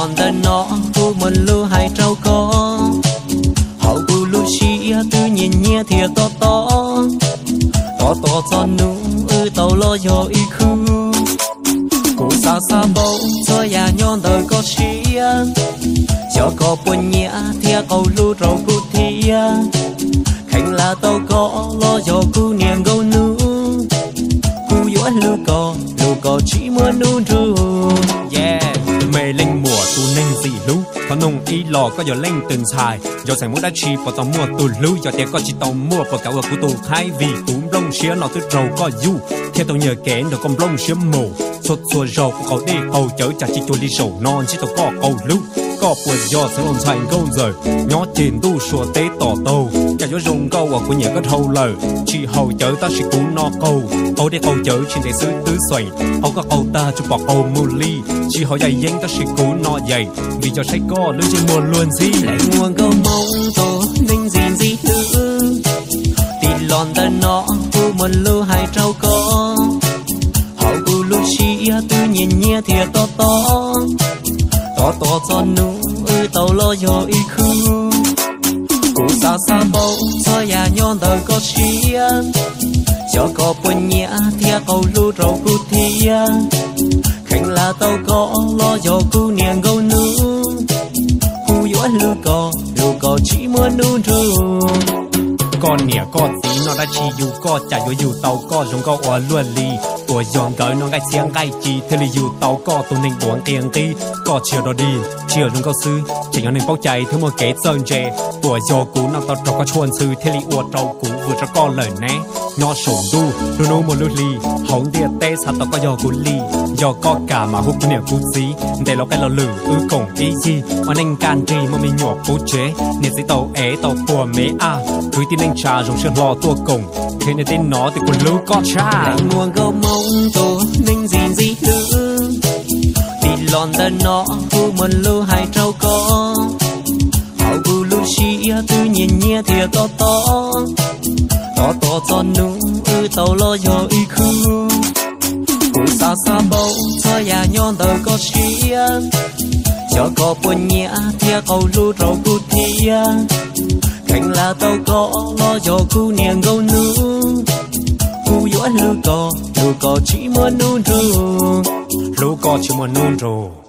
Ntawm no kuv muaj lus hais rau koj, hauv kuv lub siab twb nyias nyias thiab tob tob. Tos tos txog hnub wb tau los yog ib khub. Kuv xav xav npaum txhua yam nyob ntawm koj siab, xyov koj puas nyiam thiab qau hlub rau kuv thiab. Kheev lam tau koj los yog kuv niam nkauj hnub, kuv yuav hlub koj, hlub koj tsis muaj hnub nrug. Me leej muam tus neeg ntxim hlub, thov noog ib los koj yog leej twg ntxhais? Yog xeem muaj dab tsi puas tau muaj tus hlub? Yog tias koj tsis tau muaj, puas kav ua kuv tus qhaib? Vim kuv nplooj siab no twb raug koj yuj thiab tau nyiag kev nrog koj nplooj siab mus. Txhua txhua zaug kuv qaug dej qaug cawv cas tsis cuag li zaum no ntsib tau koj qau hlub. Koj puas yog xeev laus ntxhais nkauj ntxawm nyob ceg ntuj suav teb tom taug? Cas yuav zoo nkauj uas kuv nyiam koj dhau lawm. Tsis haus cawv tab sis kuv no qaug, qaug dej qaug cawv tsis ntev xwb twb xeem. Qaug koj qaug tag tsuas pom qaug mus li, tsis haus yaj yeeb tab sis kuv no yeem, vim yog saib koj lub ntsej muag luag ntxhi. Leej muaj nkauj Hmoob tus neeg ntxim ntxim hlub, tij los ntawm no kuv muaj lus hais rau koj. Hauv kuv lub siab twb nyias nyias thiab tob tob. Tos tos txog hnub wb tau los yog ib khub. Kuv xav xav npaum txhua yam nyob ntawm koj siab, xyov koj puas nyiam thiab qau hlub rau kuv thiab. Kheev lam tau koj los yog kuv niam nkauj hnub, kuv yuav hlub koj, hlub koj tsis muaj hnub nrug. Koj niam koj txiv noj dab tsi yug koj, cas yuav yug tau koj zoo nkauj ua luaj li? Puas yog nkawd noj nqaij txhiab nqaij ci thiaj li yug tau koj tus neeg duav nqia nqi? Koj tsis yog dog dig, tsis yog zoo nkauj xwb, tseem yog neeg paub cai thiab muaj kev txawj ntse. Puas yog kuv noj tau raug koj tshuaj ntxhw thiaj li ua rau kuv vwm rau koj lawm ne? Nyob saum ntuj lub hnub muaj lub hli, hauv ntiaj teb xav tau koj yog kuv li. Yog koj kam mas hu kuv niam kuv txiv, ntes los qe los lwm wb koom ib yig. Ua neej kaj nrig muaj me nyuam puv tsev, niam txiv tau ev tau puag me ab, kwv tij neej tsa zoo siab hlo tuaj koom, qhia niaj teb no tias kuv hlub koj tshaj. Leej muaj nkauj Hmoob tus neeg ntxim ntxim hlub, tij los ntawm no kuv muaj lus hais rau koj. Hauv kuv lub siab twb nyias nyias thiab tob tob. Tos tos txog hnub wb tau los yog ib khub. Kuv xav xav npaum txhua yam nyob ntawm koj siab, xyov koj puas nyiam thiab qau hlub rau kuv thiab. Kheev lam tau koj los yog kuv niam nkauj hnub, kuv yuav hlub koj, hlub koj tsis muaj hnub nrug. Hlub koj tsis muaj hnub nrug.